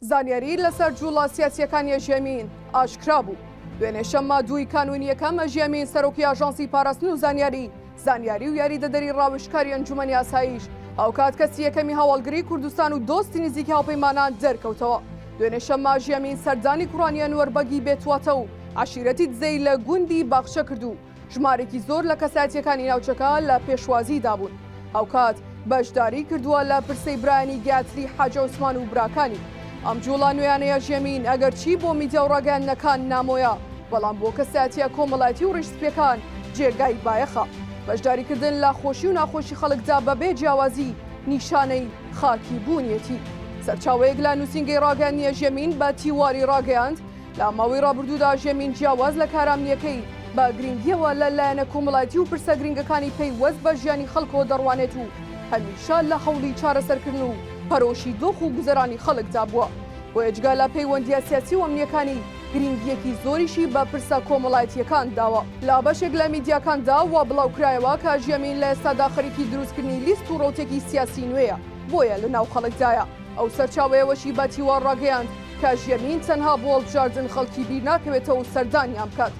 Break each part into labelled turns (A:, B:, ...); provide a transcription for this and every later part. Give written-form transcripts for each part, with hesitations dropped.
A: زانیاری لەسەر جوڵە سیاسییەکانی ئەژیەمین ئاشکرا بوو. دوێنێ شەممە دووی کانوونی یەکەم ئەژیەمین سەرۆکی ئاژانسی پاراستن و زانیاری زانیاری و یاریدەدەری ڕاوێژکاری ئەنجومەنی ئاسایش هاوکات کەسی یەکەمی هەواڵگری کوردستان و دۆستی نزیکی هاوپەیمانان دەرکەوتەوە. دوێنێ شەممە ئەژیەمین سەردانی کوڕانی ئەنوەر بەگی بێتواتە و عەشیرەتی دزەی لە گوندی باخچە کرد و ژمارێکی زۆر لە کەسایەتییەکانی ناوچەکە لە پێشوازیدا بوون. هاوکات بەشداریی کردووە لە پرسەی برایانی گیاتری حاجی عوسمان و براکانی. ئەم جووڵە نوێیانەی ئەژیەمین ئەگەرچی بۆ میدیا و ڕاگەیاندنەکان نامۆیە، بەڵام بۆ کەسایەتییە کۆمەڵایەتی و ڕیشسپییەکان جێگای بایەخە. بەشداریکردن لە خۆشی و ناخۆشی خەڵکدا بەبێ جیاوازی نیشانەی خاکی بوونیەتی. سەرچاوەیەک لە نووسینگەی ڕاگەیاندنی ئەژیەمین بە تیواری ڕاگەیاند، لە ماوەی ڕابردوودا ژێمین جیاواز لە کارە ئەمنییەکەی بە گرنگییەوە لە لایەنە کۆمەڵایەتی و پرسە گرنگەکانی پەیوەست بە ژیانی خەڵکەوە دەڕوانێت و هەمیشە لە هەوڵی چارەسەرکردن و پەرۆشی دۆخ و گوزەرانی خەڵکدا بووە. بۆیە جگە لە پەیوەندییە سیاسی و ئەمنییەکانی گرنگییەکی زۆریشی بە پرسە کۆمەڵایەتییەکان داوە. لە بەشێک لە میدیاکاندا وا بڵاوکرایەوە کە ژیەمین لە ئێستادا خەریکی دروستکردنی لیست و ڕەوتێکی سیاسی نوێیە، بۆیە لە ناو خەڵکدایە. ئەو سەرچاوەیەوەشی بە تیوار ڕاگەیاند کە ژیەمین تەنها بۆ هەڵبژاردن خەڵکی بیر ناکەوێتەوە و سەردانیان بکات،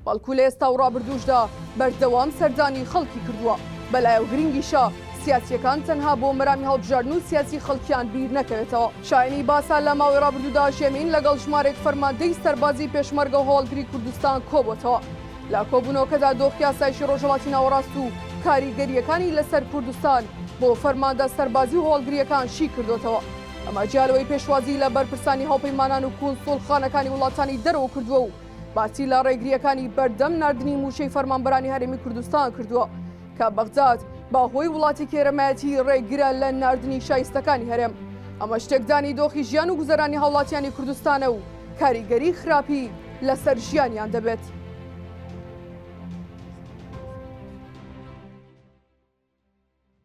A: بەڵکو لە ئێستا و ڕابردووشدا بەردەوام سەردانی خەڵکی کردووە، بەلایەو گرنگیشە سیاسییەکان تەنها بۆ مەرامی هەڵبژاردن و سیاسی خەڵکیان بیر نەکەوێتەوە. شایەنی باسە لە ماوەی ڕابردوودا ژیەمین لەگەڵ ژمارێک فەرماندەی سەربازی پێشمەرگە و هەواڵگری کوردستان کۆبۆتەوە. لە کۆبوونەوەکەدا دۆخی ئاسایشی ڕۆژهەڵاتی ناوەڕاست و کاریگەرییەکانی لەسەر کوردستان بۆ فەرماندە سەربازی و هەواڵگرییەکان شی کردۆتەوە. ئەمە جیا لەوەی پێشوازی لە بەرپرسانی هاوپەیمانان و کونسوڵخانەکانی وڵاتانی دەرەوە کردووە و باسی لە ڕێگرییەکانی بەردەم ناردنی مووچەی فەرمانبەرانی هەرێمی کوردستان کردووە کە بەغداد بە هۆی وڵاتێکی هەرێمایەتی ڕێگرە لە ناردنی شایستەکانی هەرێم. ئەمەش تێکدانی دۆخی ژیان و گوزەرانی هاوڵاتیانی کوردستانە و کاریگەری خراپی لەسەر ژیانیان دەبێت.